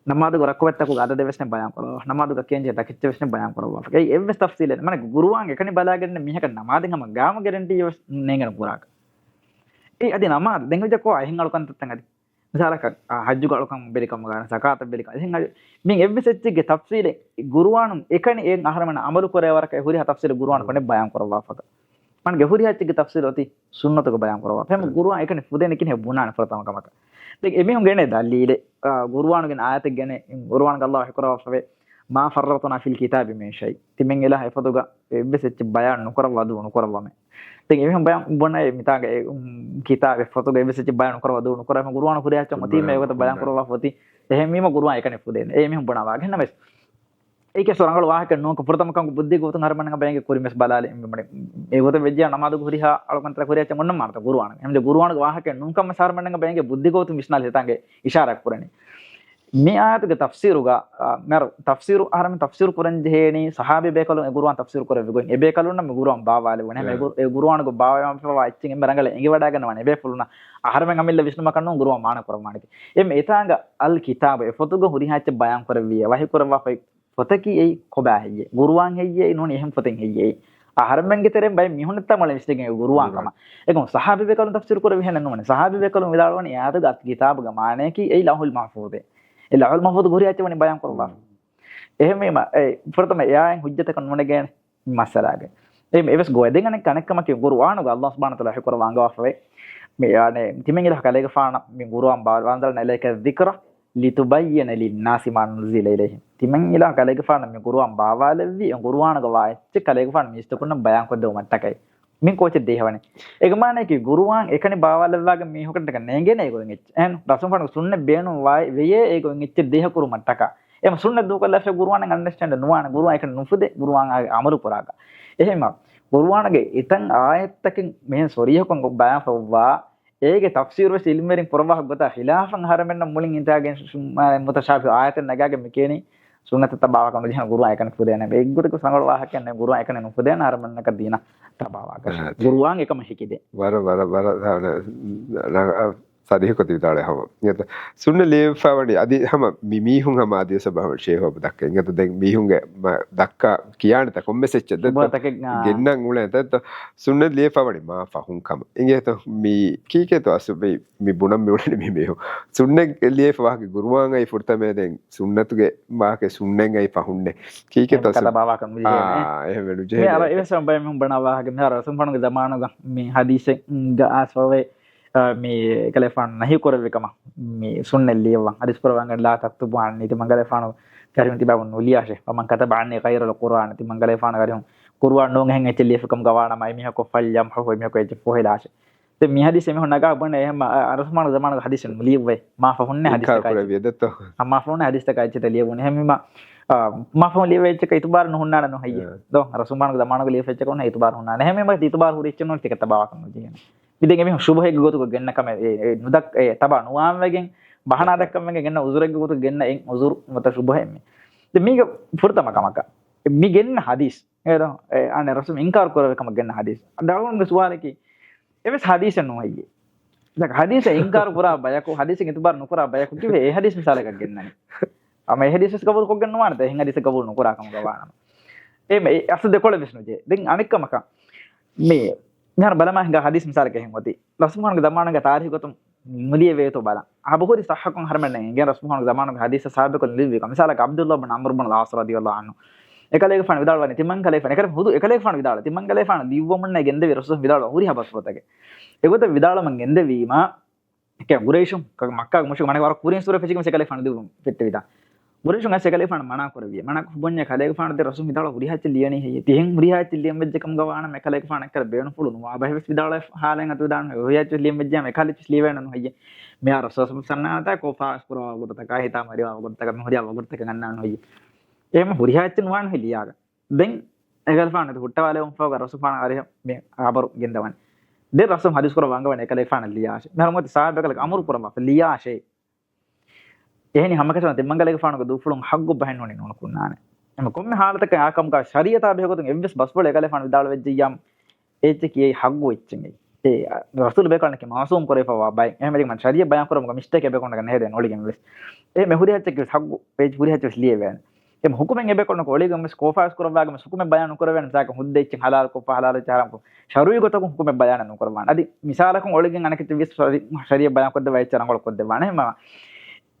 ނަމާދުގެ ރަކުވެތްތަކުގެ އަދަދެއް ވެސް ބަޔާން ކުރަވާފަ. ނަމާދުގަ ކިޔަންޖެހޭ ތަކެއްޗެއް ވެސް ބަޔާން ކުރަވާފަ. އެއީ އެއްވެސް ތަފްސީލެއް ނެ. މަނެ ގުރުއާން އެކަނި ބަލާގެން މީހަކަށް ނަމާދެއް ހަމަ ގާމު ގެރެންޓީ ވެސް ނޭނގެން ކުރާކަށް. އެއީ އަދި ނަމާދު. ދެން ހުއްޖަކޯ އެހެން އަޅުކަންތައްތައް އަދި. މިސާލަކަށް، އާ، ހައްޖުގެ އަޅުކަން ބެލިކަމުގަ، ޒަކާތަށް ބެލިކަމު. އެހެން އަދި މި އެއްވެސް އެއްޗެއްގެ ތަފްސީލެއް ގުރުއާނުން އެކަނި އެއް އަހަރެމެން އަމަލު ކުރޭ ވަރަކަށް ހުރިހާ ތަފްސީލެއް ގުރުއާނު ކޮނެ ބަޔާން ކުރައްވާފަކަ. މަންގެ ހުރިހާ އެއްޗެއްގެ ތަފްސީލް އޮތީ ސުންނަތުގަ ބަޔާން ކުރައްވާ. ފެމް ގުރުއާން އެކަނި ފުދޭނެ ކިހިނެއް ބުނާނެ ފުރަތަމަ ކަމަކަށް. ދެން އެމީހުން ގެނޭ ދަލީލެއް، އާ، ގުރުއާނުގެ އާޔަތެއް ގެނޭ، ގުރުއާނުގަ ﷲ ހެކުރައްވާފަވޭ، "ما فرطنا في الكتاب من شيء." ތިމެން އިލާހު އެފަދުގަ އެއްވެސް އެއްޗެއް ބަޔާން ނުކުރައްވާ ދޫ ނުކުރައްވަމޭ. ދެން އެމީހުން ބަޔާން ބުނޭ މިތާގަ އެ، އުން، ކިތާބެއް ފޮތުގަ އެއްވެސް އެއްޗެއް ބަޔާން ނުކުރައްވާ ދޫ ނުކުރައްވާ ގުރުއާނު ހުރިހާ އެއްޗެއް އޮތީމޭ ބަޔާން އެގޮތަށް ބަޔާން ކުރައްވާ ފޮތި. އެހެންވީމަ ގުރުއާން އެކަނި ފުދޭނެ. އެ މީހުން ބުނާ ވާހަކަ ނަމަވެސް. އެކެ ސޮރަނގަޅު ވާހަކަ ނޫންކަ ފުރަތަމަ ކަން ބުއްދީގެ ގޮތުން އަހަރެމެންނަށް ބައެއްގެ ކުރިން ވެސް ބަލާލި. އެ ގޮތަށް ވެއްޖެ ނަމާދުގެ ހުރިހާ އަޅުކަންތައް ކުރިއަށް އޮންނަ މާނަތަ ގުރުއާން. އެހެން ގުރުއާނުގެ ވާހަކަ ނޫންކަމަށް އަހަރެމެންނަށް ބައެއްގެ ބުއްދި ގޮތުން ވިސްނާލި ތަނގެ އިޝާރާތް ކުރަނީ. މި އާޔަތުގެ ތަފްސީރުގަ، އާ، މި ތަފްސީރު އަހަރެމެން ތަފްސީރު ކުރަން ޖެހޭނީ ޞަޙާބީ ބޭކަލުން އެ ގުރުއާން ތަފްސީރު ކުރެއްވި ގޮތް. އެ ބޭކަލުންނަށް މި ގުރުއާން ބާވާލެވުނު. އެހެން އެ ގުރު-، އެ ގުރުއާނުގެ ބާވާފަވާ އެއްޗެއް އެންމެ ރަނގަޅަށް އެނގިވަޑައިގަންނަވާނެ އެ ބޭފުޅުންނަށް. އަހަރެމެން އަމިއްލަ ވިސްނުމަކަށް ނޫން ގުރުއާން މާނަ ކުރައްވާނެ. އެ އެތާނގަ އަލް ކިތާބު އެ ފޮތުގަ ހުރިހާ އެއްޗެއް ބަޔާން ކުރެއްވިއޭ، ވަޙީ ކުރައްވާފައި ފޮތަކީ އެއީ ކޮބާ ހެއްޔޭ؟ ގުރުއާން ހެއްޔޭ؟ ނޫނީ އެހެން ފޮތެއް ހެއްޔޭ؟ އަހަރެމެންގެ ތެރެއިން ބައެއް މީހުންނަށް ތަމަ ވިސްނިގެން ގުރުއާން ކަމަށް. އެކަމު ޞަޙާބީ ބޭކަލުން ތަފްސީރު ކުރެއްވި ހެންނެއް ނޫނޭ. ޞަޙާބީ ބޭކަލުން ވިދާޅުވަނީ އެ އާޔަތުގެ ކިތާބުގެ މާނައަކީ އެއީ ލައުޙުލް މަޙްފޫޡޭ. އެ ލައުޙުލް މަޙްފޫޡުގަ ހުރި އެއްޗެއް ވަނީ ބަޔާން ކުރައްވާފަ. އެހެންވީމަ، އެ ފުރަތަމަ އެއާއިން ހުއްޖަތަކަށް ނުވަނެގެން މައްސަލާގެ. އެ، އެވެސް ގޮވޭ. ދެން އަނެއް ކަނެއްކަމަކީ ގުރުއާނުގަ ﷲ ސުބްޙާނަހޫ ވަތަޢާލާ ވަޙީ ކުރައްވާ އަންގަވާފަވޭ. މި، އަނެއް، ތިމަން އިލާހު ކަލޭގެފާނަށް މި ގުރުއާން ބާ-، وأنزلنا إليك الذكر لتبين للناس ما نزل إليهم. ތިމަން އިލާހު ކަލޭގެފާނަށް މި ގުރުއާން ބާވާލެއްވީ، އެ ގުރުއާނުގަ ވާ އެއްޗެއް ކަލޭގެފާނު މީސްތަކުންނަށް ބަޔާން ކޮށްދެވުމަށްޓަކައި. މި ކޯޗެއް ދޭހަވަނީ. އޭގެ މާނައަކީ ގުރުއާން އެކަނި ބާވާލެއްވާގެން މީހަކުންޓަކަ ނޭނގޭނެ އެގޮތް އެއްޗެއް. އެހެން ރަސޫލު ފާނުގެ ސުންނަތް ބޭނުން ވާ-، ވެޔޭ އެގޮތް އެއްޗެއް ދޭހަކުރުމަށްޓަކާ. އެމަ ސުންނަތް ދޫކޮށްލާފަ ގުރުއާނަށް އަންޑަސްޓޭންޑް ނުވާނެ، ގުރުއާން އެކަނި ނުފުދޭ، ގުރުއާން އާ އަމަލު ކުރާކަށް. އެހެންމަ ގުރުއާނުގެ އެތައް އާޔަތްތަކެއް މިހެން ސޮރީހަކޮށް ބަޔާން ފައްވާ، އޭގެ ތަފްސީރު ވެސް އިލްމުވެރިން ކުރައްވާ ގޮތާ ޚިލާފަށް އަހަރެމެންނަށް މުޅިން އިންތާގެން މުތަޝާބިހު އާޔަތެއް ނަގާގެން މި ކިޔަނީ ސުންނަތަށް ތަބާވާކަށް ނުޖެހޭނެ، ގުރުއާން އެކަނި ފުދޭނެ. އެއްގޮތަކު ސަނގަޅު ވާހަކައެއް ނެ، ގުރުއާން އެކަނި ނުފުދޭނެ އަހަރެމެންނަކަށް ދީނަށް ތަބާވާކަށް. ގުރުއާން އެކަމަށް ހެކިދޭ. ވަރަށް، ވަރަށް، ވަރަށް، ވަރަށް، ވަރަށް، ސަރީހަކޮށް ވިދާޅުވެ ހަމަ. އިނގޭތަ؟ ސުންނަތް ލިޔެފަ ވަނީ އަދި ހަމަ މި މީހުން ހަމަ އަދިވެސް ބަހަމަ ޝޭހު އަބު ދައްކަ. އިނގޭތަ؟ ދެން މީހުންގެ މަ-، ދައްކާ ކިޔާނެތަ ކޮންމެސް އެއްޗެއް ދެއްތަ؟ ބޮ ތަކެއް، އާ. ގެންނަން އުޅޭ ދެއްތަ؟ ސުންނަތް ލިޔެފަ ވަނީ މާ ފަހުން ކަމަށް. އިނގޭތަ؟ މި ކީކޭތޯ އަސްލު މި، މި ބުނަން މި އުޅެނީ މި މީހުން. ސުންނަތް ލިޔެފަ ވާހަކަ ގުރުއާން އައި ފުރަތަމަ ދެން ސުންނަތުގެ ވާހަކަ ސުންނަތް އައި ފަހުންނެ. ކީކޭތޯ އެހެން ސުން-، ކަތަ ބާވާކަށް ނުޖެހޭނެ. އާ، އެހެން ނުޖެހޭ. މި އަރަ އިވެސް ބައެއް މީހުން ބުނާ ވާހަކަ މިހާރު ރަސޫލު ފާނުގެ ޒަމާނުގަ މި ހަދީސެއް ގަ އާސްފަވެ އާ، މި ކަލޭފާނު ނަހީ ކުރެއްވި ކަމަށް މި ސުންނަތް ލިޔެއްވަން. ހަދީސް ކުރައްވާން ލާ ތަކްތުބު އަންނީ ތިމަން ކަލޭފާނު ކަރިހުން ތިބާބުން ނުލިޔާށޭ. ވަމަން ކަތަބަ އަންނީ ޣައިރަލް ޤުރްއާން. ތިމަން ކަލޭފާނު ކަރިހުން ޤުރްއާން ނޫން އެހެން އެއްޗެއް ލިޔެފި ކަމުގަ ވާނަމަ އެމީހަކު ފަލްޔަމްޙުހު، އެމީހަކު އެއްޗެއް ފޮހެލާށޭ. ދެން މި ހަދީސް އެމީހުން ނަގާ ބުނެ އެހެން އަ-، އަ-، ރަސްމާނު ޒަމާނުގެ ހަދީސެއް ނުލިޔެއްވޭ. މާ ފަހުންނެ ހަދީސްތަކާ އެއްޗެއް ލިޔެވުނު. އެހެންވީމަ، އަ، މާ ފަހުންނެ ހަދީސްތަކާ އެއްޗެއް ލިޔެވުނު. އެހެންވީމަ، އ، މާ ފަހުން ލިޔެވޭ އެއްޗަކަށް އިތުބާރު ނުހުންނާނެ ނުހެއްޔޭ؟ އެ. ދޯ، ރަސްމާނުގެ ޒަމާނުގަ ލިޔެފަ އެއްޗަކަށް އޮންނަ އިތުބާރު ހުންނާނެ. އެހެންވީމަ އިތުބާރު ހުރި އެއްޗެއް ނޫން ތިކަ ތަބާވާކަށް ނުޖެހޭނެ. މި ދެން އެމީހުން ޝުބުހައެއްގެ ގޮތުގަ ގެންނަ ކަމެއް، އެ، އެ، ނުދައް-، އެ، ތަބާ ނުވާން ވެގެން، ބަހަނާ ދައްކަން ވެގެން ގެންނަ އުޒުރެއްގެ ގޮތުގަ ގެންނަ އެއް އުޒުރު ނުވަތަ ޝުބުހައެއް މީ. ދެން މީގެ ފުރަތަމަ ކަމަކަށް. މި ގެންނަ ހަދީސް. އޭރު، އެ، އަނެއް ރަސްމު އިންކާރު ކުރެވޭ ކަމަށް ގެންނަ ހަދީސް. ދަޅުވަންގެ ސުވާލަކީ، އެވެސް ހަދީސެއް ނޫން ހެއްޔޭ؟ ދެން ހަދީސަށް އިންކާރު ކުރާ ބަޔަކު، ހަދީސަށް އިތުބާރު ނުކުރާ ބަޔަކު ކިހިނެއް އެ ހަދީސް މިސާލަކަށް ގެންނަނީ؟ އަމަ އެ ހަދީސް ވެސް ގަބޫލު ކޮށްގެން ނުވާނެތަ؟ އެހެން ހަދީސެއް ގަބޫލު ނުކުރާ ކަމުގަ ވާނަމަ. އެ، އެ އަސްލު ދެކޮޅެއް ވެސް ނުޖެހޭ. ދެން އަނެއް ކަމަކަށް މި މިހާރު ބަލަމާ ހިނގާ ހަދީސް މިސާލަކަށް އެހެން އޮތީ. ރަސްމު ފާނުގެ ޒަމާނުގަ ތާރީޚު ގޮތުން ނުލިޔެވޭތޯ ބަލަން. އަބަހުރި ޞައްޙަކޮށް އަހަރެމެންނަށް އެނގޭ ރަސްމު ފާނުގެ ޒަމާނުގެ ހަދީސް ސާބިތުކޮށް ލިޔެވި ކަމަށް. މިސާލަކަށް ޢަބްދުﷲ ބިން ޢަމްރު ބިން ޢާޞް ރަޟިޔަﷲ ޢަންހު. އެކަލޭގެފާނު ވިދާޅުވަނީ ތިމަން ކަލޭފާނު، އެކަލޭ ހުދު އެކަލޭގެފާނު ލިޔުއްވަމުންނަށް ގެންދެވި ރަސްމު ވިދާޅުވާ ހުރިހާ ބަސްފުޅުތަކެއް. އެގޮތަށް ވިދާޅުވަމުން ގެންދެވީމާ، އެކެ ގުރައިޝުން، ކަ-، މައްކާގެ މުޝްރިކު މަނެ ވަރަށް ކުރިން ސޫރަ ފެށިގެން އެކަލޭފާނު ލިޔުއްވަމުން ފެއްޓެވިދާ. ގުރައިޝުން އަސް އެކަލޭފާނު މަނާ ކުރެއްވި. މަނާ ކޮށް ބުންޏާ ކަލޭގެފާނު ދެ ރަސްމު ވިދާޅު ހުރިހާ އެއްޗެއް ލިޔަނީ ހެއްޔޭ؟ ތިހެން ހުރިހާ އެއްޗެއް ލިޔަން ވެއްޖެ ކަމުގަ ވާނަމަ އެކަލޭގެފާނަށް އެކަލޭ ބޭނުންފުޅު ނުވާ ބަހެއް ވެސް ވިދާޅުވާ ހާލެއް އަތު ވިދާޅު ހުރިހާ އެއްޗެއް ލިޔަނީ ނުހެއްޔޭ؟ މިހާރު ރަސްމު ސަންނާނަތާ ކޯފާ ކުރާ ވަގުތުތަކާ ހިތާ މަރިވާ ވަގުތުތަކާ މި ހުރިހާ ވަގުތުތަކަށް ގަންނާ ނުހެއްޔޭ؟ އެހެން ހުރިހާ އެއްޗެއް ނުވާނެ ހެއްޔާގަ. ދެން އެކަލޭގެފާނު ހުއްޓަވާލެވުން ފަހުގަ ރަސޫލުފާނު އަރިހަށް މި ޚަބަރު ގެންދަވަނީ. ދެން ރަސޫލު ޙަދީޘް ކުރައްވާ އަންގަވަނީ އެކަލޭގެފާނަށް ލިޔާށޭ. މިހާރު މޮތި ޞަޙާބީ ބޭކަލަކަށް އަމުރު ކުރައްވާފަ ލިޔާށޭ. އެހެނީ ހަމަކަށަވަރުން ތިމަންގަލޭގެފާނުގެ ދޫފުޅުން ޙައްޤު ބަހެއް ނޫނީ ނުނުކުންނާނެ. އެމަ ކޮންމެ ޙާލަތަކަށް އާކަމުގަ ޝަރީޢަތާ ބެހޭގޮތުން އެއްވެސް ބަސްފުޅެއް އެކަލޭގެފާނު ވިދާޅުވެއްޖެއްޔާމު އޭއްޗަކީ އެއީ ޙައްޤު އެއްޗެއް. އެ ރަސޫލު ބޭކަލަކީ މައުޞޫމް ކުރެވިފައިވާ ބައެއް. އެހެންވެގެން ޝަރީޢަތް ބަޔާން ކުރުމުގަ މިސްޓޭކް އެބޭކަލުންނަކަށް ނެހެދޭނެ އޮޅިގެން ވެސް. އެ މެ ހުރި އެއްޗަކީ ވެސް ޙައްޤު އެއްޗެއް ހުރި އެއްޗެއް ވެސް ލިޔެވޭނެ. އެ ޙުކުމެއް އެބޭކަލުންނަކަށް އޮޅިގެން ވެސް ކޯފާވެސް ކުރައްވާގެން ވެސް ޙުކުމެއް ބަޔާން ނުކުރެވޭނެ. މިސާލަކަށް ހުއްދަ އެއްޗެއް ޙަލާލުކޮށްފަ ޙަލާލު އެއްޗެއް ޙަރާމްކޮށް ޝަރުޢީ ގޮތަކުން ޙުކުމެއް ބަޔާނެއް ނުކުރައްވާނެ. އަދި މިސާލަކުން އޮޅިގެން އަނެކެތި ވެސް ޝަރީ-، ޝަރީޢަތް ބަޔާން ކޮށްދެއްވާ އެއްޗެއް ރަނގަޅު ކޮށްދެއްވާނެ. އެހެންވީމަ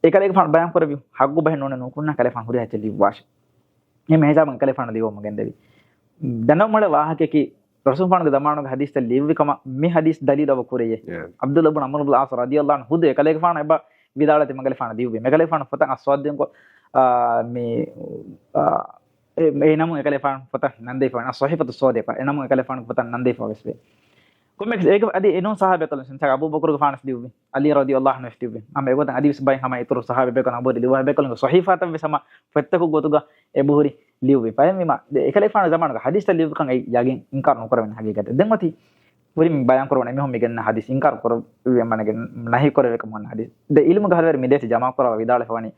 އެކަލޭގެފާނު ބަޔާން ކުރެއްވި ޙައްޤު ބަހެއް ނޫނީ ނުކުންނާ ކަލޭގެފާނު ހުރިހާ އެއްޗެއް ލިޔުއްވާށޭ. އެހެން ހިސާބުން އެކަލޭގެފާނު ލިޔުއްވަމުން ގެންދެވި. ދަންނަވަން އުޅޭ ވާހަކައަކީ ރަސޫލުފާނުގެ ޒަމާނުގަ ޙަދީޘްތައް ލިޔުއްވި ކަމަށް މި ޙަދީޘް ދަލީލު އަވަ ކުރެޔޭ. ޢަބްދުﷲ ބުން ޢަމްރު ބުން ޢާޞް ރަޟިޔަﷲ ޢަންހު ޚުދު އެކަލޭގެފާނު އެބަ ވިދާޅުވެ ތިމަންގަލޭފާނަށް ލިޔުއްވީ. މެކަލޭގެފާނު ފޮތަށް އައްސާދިންކޮށް، އާ، މި، އާ، އެ، އެ ނަމުން އެކަލޭގެފާނު ފޮތަށް ނަންދެވިފަ ވަނީ، އައްޞަޙީފަތުއް ޞައްދިޤާ، އެ ނަމުން އެކަލޭގެފާނު ފޮތަށް ނަންދެވިފަ ވެސް ވޭ. ކޮންމެ އެއް އަދި އެނޫން ޞަޙާބީ ބޭކަލުން، މިސާލަކަށް އަބޫބަކުރުގެފާނަށް ލިޔުއްވި، ޢަލީ ރަޟިޔަﷲ ޢަންހު ވެސް ލިޔުއްވި. އަމަ އެގޮތަށް އަދިވެސް ބައެއް ހަމަ އިތުރު ޞަޙާބީ ބޭކަލުން އަބުރި ލިޔުއްވާ ބޭކަލުންގެ ޞަޙީފާތައް ވެސް ހަމަ ފޮތްތަކުގެ ގޮތުގަ އެބަހުރި ލިޔުއްވި. ފަހެންވީމަ، ދެ އެކަލޭގެފާނުގެ ޒަމާނުގަ ޙަދީޘްތައް ލިޔުއްވިކަން އެއީ ޔަގީން އިންކާރު ނުކުރެވޭނެ ހަގީގަތެއް. ދެން އޮތީ ކުރިން ބަޔާން ކުރެވުނު އެމީހުން މި ގެންނަ ޙަދީޘް އިންކާރު ކުރެވޭ މަނަގެން ނަހީ ކުރެވޭ ކަމަށް ވަންނަ ޙަދީޘް. ދެ ޢިލްމުގެ އަހުލުވެރިން މި ދޭތި ޖަމާ ކުރައްވާ ވިދާޅުވެފަ ވަނީ،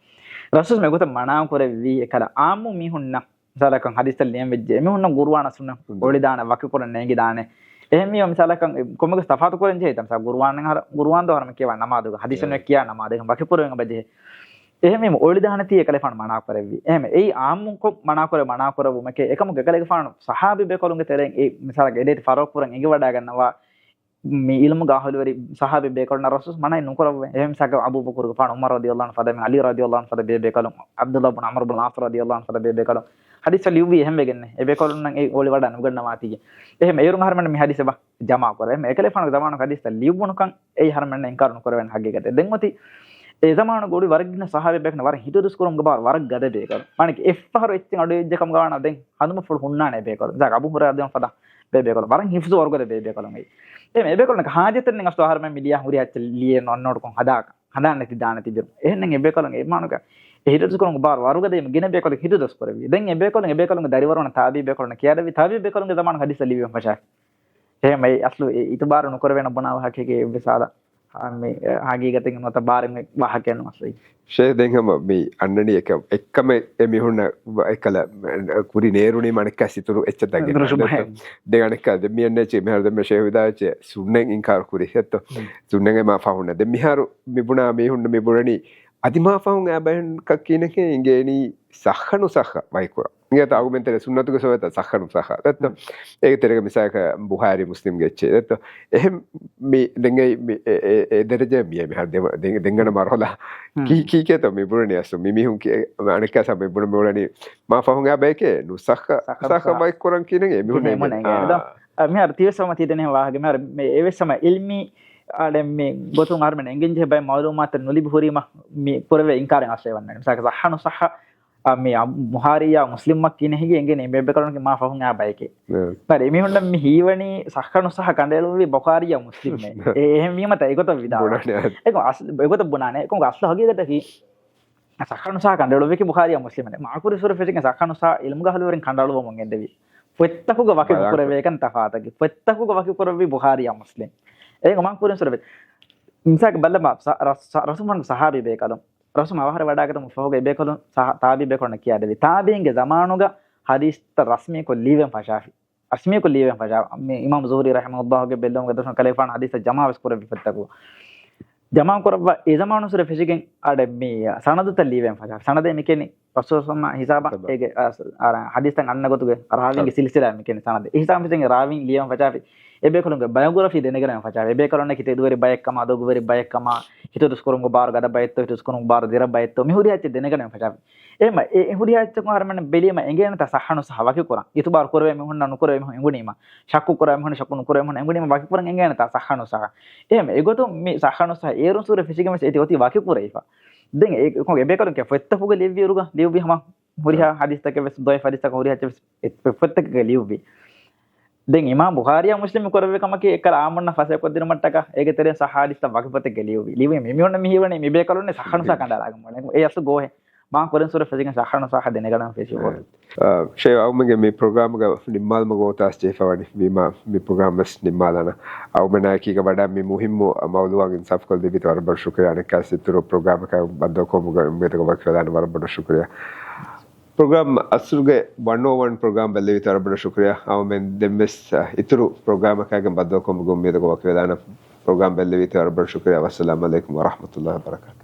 ރަސޫލު މިގޮތަށް މަނާ ކުރެއްވީ އެކަލަ ޢާއްމު މީހުންނަށް، މިސާލަކަށް ޙަދީޘްތައް ލިޔަން ވެއްޖެ އެމީހުންނަށް ޤުރުއާނާ ސުންނަތު އޮޅިދާނެ، ވަކިކުރަން ނޭނގިދާނެ. އެހެންވީމަ މިސާލަކަށް ކޮންމެސް ތަފާތު ކުރަން ޖެހޭ. މިސާލަކަށް ޤުރުއާން އަހަރ، ޤުރުއާން ދޯ އަހަރުމެން ކިޔަވާ ނަމާދުގަ، ޙަދީޘެއް ކިޔާ ނަމާދުގަ ވަކިކުރެވެން އެބަޖެހޭ. އެހެންވީމަ އޮޅިދާނެތީ އެކަލޭގެފާނު މަނާ ކުރެއްވީ. އެހެން އެއީ ޢާއްމުކޮށް މަނާ ކުރެ، މަނާ ކުރެއްވުމެކޭ. އެކަމު އެކަލޭގެފާނު ޞަޙާބީ ބޭކަލުންގެ ތެރެއިން އެ މިސާލަކަށް އެ ދޭތި ފަރުވާ ކުރަން އެނގިވަޑައިގަންނަވާ މި ޢިލްމުގެ އަހުލުވެރި ޞަޙާބީ ބޭކަލުންނަށް ރަސޫލު މަނައެއް ނުކުރައްވައެއް. އެހެން މިސާލަކަށް އަބޫބަކުރުގެފާނު، ޢުމަރު ރަޟިޔަﷲ ޢަންހު ފަދަ މީހުން، ޢަލީ ރަޟިޔަﷲ ޢަންހު ފަދަ ބޭބޭކަލުން، ޢަބްދުﷲ ބުން ޢަމްރު ބުން ޢާޞް ރަޟިޔަﷲ ޢަންހު ފަދަ ބޭބޭކަލުން ޙަދީޘް ލިޔުއްވީ އެހެން ވެގެންނޭ. އެބޭކަލުންނަށް އެ އޮޅިވަޑައި ނުގަންނަވާތީގެ. އެހެން އޭރުން އަހަރުމެން މި ޙަދީޘް އެބަ ޖަމާ ކުރޭ. އެހެން އެކަލޭގެފާނުގެ ޒަމާނުގެ ޙަދީޘްތައް ލިޔުއްވުނުކަން އެއީ އަހަރުމެންނަށް އިންކާރު ނުކުރެވޭނެ ހަގީގަތެއް. ދެން އޮތީ އެ ޒަމާނުގަ އުޅި ވަރަށް ގިނަ ޞަޙާބީ ބޭކަލުން ވަރަށް ހިތުދުސް ކުރުމުގެ ބާރު ވަރަށް ގަދަ ބޭކަލުން. މާނައަކީ އެއްފަހަރު އެއްޗެއް އަޑު އެއްޗެއް ކަމުގަ ވާނަމަ ދެން ހަނދުމަފުޅު ހުންނާނެ ބޭކަލުން. މިސާލަކަށް އަބޫ ހުރައިރާ ރަޟިޔަﷲ ޢަންހު ފަދަ ބޭބޭކަލުން. ވަރަށް ހިފްޒު ވަރުގަދަ ބޭބޭކަލުން އެއީ. އެ ބޭކަލުންނަކަށް ޙާޖަތެއް ނެތް އަސްލު އަހަރުމެން މި ލިޔާ ހުރި އެއްޗެއް ލިޔެ ނޯޓްކޮށް ހަދާކަށް. ހަނދާން ނެތި ދާނެތި ބިރު. އެހެންނަމަވެސް އެ ބޭކަލުން އެ މާނައަކީ އެ ހިތުދުސް ކުރުމުގެ ބާރު ވަރުގަދަ ގިނަ ބޭކަލުން ހިތުދުސް ކުރެއްވި. ދެން އެ ބޭކަލުން، އެ ބޭކަލުންގެ ދަރިވަރުން ތާބީ ބޭކަލުން ކިޔާދެއްވި. ތާބީ ބޭކަލުންގެ ޒަމާނުގަ ޙަދީޘް ލިޔެވި ފަށާފި. އެހެން އެއީ އަސްލު އެ އިތުބާރު ނުކުރެވޭނެ ބުނާ ވާހަކައެއް އެއްވެސް އާދަ. އާ، މި، އެ، ހަގީގަތެއް ނުވަތަ ބާރެއް ވާހަކައެއް ނުވަސް އެއީ. ޝޭޚް ދެން ހަމަ މި އަންނަނީ އެކަ-، އެއްކަމެއް އެމީހުންނަށް އެކަލަ ކުރި ނޭރުނީމަ އަނެއްކާ ސިތުރު އެއްޗެއް ދަނގެ. ދުރުސް ބަހެއް. ދެން އަނެއްކާ ދެ މި އަންނަ އެއްޗެއް މިހާރު ދެން ޝޭޚް ވިދާޅުވެއްޖެ ސުންނަތް އިންކާރު ކުރި ހެއްތޯ؟ ހުން. ސުންނަތް މާ ފަހުން. ދެން މިހާރު މި ބުނާ މީހުން މި ބުނަނީ އަދި މާ ފަހުން އާ ބަޔަކަށް ކިޔަނީ ޞައްޙަ ނުޞައްޙަ ވަކިކުރަން. އިނގޭތަ އަގުމެންތެރޭ ސުންނަތުގެ ސޮވޭތަ ޞައްޙަ ނުޞައްޙަ. ދެއްތޯ؟ ހުން. އޭގެ ތެރޭގަ މިސާލަކަށް ބުޚާރީ މުސްލިމްގެ އެއްޗެއް. ދެއްތޯ؟ އެހެން މި ދެން އެ، މި އެ، އެ، އެ ދެރަޖަ މި އެ މިހާރު ދެ، ދެ، ދެންގަނޑަ މަރުހަލާ. ހުން. ކީ، ކީކޭތޯ މި ބުނަނީ އަސްލު މި މީހުން ކި، އަނެއްކާ ސަ މި ބުނަ މި ބުނަނީ މާ ފަހުން އާ ބަޔަކޭ ނުޞައްޙަ، ޞައްޙަ ނުޞައްޙަ ނުޞައްޙަ. ވަކިކުރަން ކިޔަނީ އެ މީހުން އެ މީހުން އެ، އެ، އާ. އެ މިހާރު ތިވެސް ހަމަ ތި ދެނެ ވާހަކަ މިހާރު މި އެވެސް ހަމަ އިލްމީ އާ ދެން މި ގޮތުން އަހަރުމެން އެނގެން ޖެހޭ ބައެއް މައުލޫމާތު ނުލިބި ހުރީމަ މި ކުރެވޭ އިންކާރެއް އަސްލު ވަންނަނީ. މިސާލަކަށް ޞައްޙަ ނުޞައްޙަ، އާ، މި އާ ބުޚާރީއާ މުސްލިމްއަށް ކިޔަނީ އެނގޭނީ މި ބޭކަލުންގެ މާ ފަހުން އާ ބަޔެކޭ. އެ. ބައި އެމީހުންނަށް މި ހީވަނީ ޞައްޙަ ނުޞައްޙަ ކަނޑައެޅުއްވީ ބުޚާރީއާ މުސްލިމްއޭ. އެ، އެހެންވީމަ ތަ އެގޮތަށް ވިދާޅުވާ. ބުނާނެ. އެކަމަކު އަސްލު، އެގޮތަށް ބުނާނެ. އެކަމަކު އަސްލު ހަގީގަތަކީ ޞައްޙަ ނުޞައްޙަ ކަނޑައެޅުއްވީކީ ބުޚާރީއާ މުސްލިމް. މާ ކުރިން ސުރެ ފެށިގެން ޞައްޙަ ނުޞައްޙަ އިލްމުގެ އަހުލުވެރިން ކަނޑައެޅުއްވަމުން ގެންދެވީ. ފޮތްތަކުގަ ވަކި ބަޔާން ނުކުރެވޭކަން ތަފާތަކީ. ފޮތްތަކުގަ ވަކިކުރެއްވީ ބުޚާރީއާ މުސްލިމް. އޭގެ މާ ކުރިން ސުރެ ފެށި. މިސާލަކަށް ބަލަމާ ސަ، ރަ، ސަ، ރަސޫލު ފަހުން ޞަޙާބީ ބޭކަލުން. ރަސޫލު އަވަހަށް ވަޑާގަތުމުގެ ފަހުގަ އެ ބޭކަލުން ޞަ، ތާބީ ބޭކަލުންނަށް ކިޔާދެއްވި. ތާބީންގެ ޒަމާނުގަ ޙަދީޘްތައް ރަސްމީކޮށް ލިޔެވެން ފަށާފި. ރަސްމީކޮށް ލިޔެވެން ފަށާ، މި އިމާމު ޒުހުރީ ރަޙިމަހުﷲގެ ބެއްލެވުމުގެ ދުށުން ކަލޭފާނު ޙަދީޘްތައް ޖަމާވެސް ކުރެއްވި ފޮތްތަކުގަ. ޖަމާ ކުރައްވާ އެ ޒަމާނު ސުރެ ފެށިގެން އަޑެއް މި ސަނަދުތައް ލިޔެވެން ފަށާ. ސަނަދެއް މި ކިޔަނީ ރަސޫލު ސަމާ ހިސާބަށް ސަބަބަށް. އޭގެ، އަ، އަ، ޙަދީޘްތައް އަންނަ ގޮތުގެ ރާވީންގެ ސިލްސިލާ މި ކިޔަނީ ސަނަދެއް. އެ ހިސާބުން ރާވީން ލިޔެވެން ފަށާފި. އެ ބޭކަލުންގެ ބަޔޮގްރަފީ ދެނެގަނެވެން ފަށާފި. އެ ބޭކަލުންނަކީ ތެދުވެރި ބައެއްކަމާ، ދޮގުވެރި ބައެއްކަމާ، ހިތުދުސް ކުރުމުގެ ބާރު ގަދަ ބައެއްތޯ، ހިތުދުސް ކުރުމުގެ ބާރު ދިރަ ބައެއްތޯ، މި ހުރިހާ އެއްޗެއް ދެނެގަނެވެން ފަށާފި. އެހެންވީމަ އެ ހުރިހާ އެއްޗަކުން އަހަރުމެން ބެލީމަ އެނގޭނެތާ ޞައްޙަ ނުޞައްޙަ ވަކިކުރަން. އިތުބާރު ކުރެވޭ މީހުންނަށް ނުކުރެވޭ މީހުން އެނގުނީމަ، ޝައްކު ކުރާ މީހުން ޝައްކު ނުކުރެވޭ މީހުން އެނގުނީމަ ވަކިކުރަން އެނގޭނެތާ ޞައްޙަ ނުޞައްޙަ. އެހެން އެގޮތުން މި ޞައްޙަ ނުޞައްޙަ އޭރުން ސުރެ ފެށިގެން ވެސް އޭތި އޮތީ ވަކިކުރެވިފަ. ދެން އެ، އެ ބޭކަލުން ކިޔާ ފޮތްތަކުގަ ލިޔެވިއިރުގަ ލިޔުއްވި ހަމަ ހުރިހާ ޙަދީޘްތަކެއް ވެސް، ޟަޢީފު ޙަދީޘްތަކަށް ހުރިހާ އެއްޗެއް ވެސް އެ ފޮތްތަކުގަ ލިޔުއްވި. ދެން އިމާމް ބުޚާރީއާ މުސްލިމް ކުރެއްވި ކަމަކީ އެއްކަލަ އާއްމުންނަށް ފަސޭހަކޮށް ދިނުމަށްޓަކާ އޭގެ ތެރެއިން ޞައްޙަ ޙަދީޘްތައް ވަކި ފޮތެއްގަ ލިޔުއްވި. ލިޔުއްވީ މި މީހުންނަށް މި ހީވަނީ މި ބޭކަލުންނެއް ޞައްޙަ ނުޞައްޙަ ކަނޑައަޅާގެން ބުނޭ. އެ އަސްލު ގޯހެއް. މާ ކުރިން ސުރެ ފެށިގެން ޝަހަރަން ސާހަ ދެނެގަނޑަން ފެށި އާ. އާ، ޝޭ އައުމެންގެ މި ޕްރޮގްރާމްގަ ނިންމާލުމަށް ގޯތާސް ޖެހިފަވަނީ. ވީމާ މި ޕްރޮގްރާމް ވެސް ނިންމާލާނަ. އައުމެނާއެކީގަ ވަޑާ މި މުހިއްމު މައުލޫއާތް އިންސާފްކޮށް ދެއްވީތޯ ވަރަށް ބޮޑަށް ޝުކުރިޔާ. އަނެއްކާވެސް އިތުރު ޕްރޮގްރާމަކާ ބައްދަލުކުރުމުގެ އުއްމީދުގަ ވަކިވެލާނަ ވަރަށް ބޮޑަށް ޝުކުރިޔާ. ޕްރޮގްރާމް އަސްލުގެ ވަން އޯ ވަން ޕްރޮގްރާމް ބެއްލެވީތޯ ވަރަށް ބޮޑަށް ޝުކުރިޔާ. އައުމެން ދެންވެސް، އަ، އިތުރު ޕްރޮގްރާމަކާގެން ބައްދަލުކުރުމުގެ އުއްމީދުގަ ވަކިވެލާނަ ޕްރޮގްރާމް ބެއްލެވީތޯ ވަރަށް ބޮޑަށް ޝުކުރިޔާ. ވައްސަލާމް އަލައިކުމް ވަރަޙްމަތުﷲ ވަބަރަކާތު.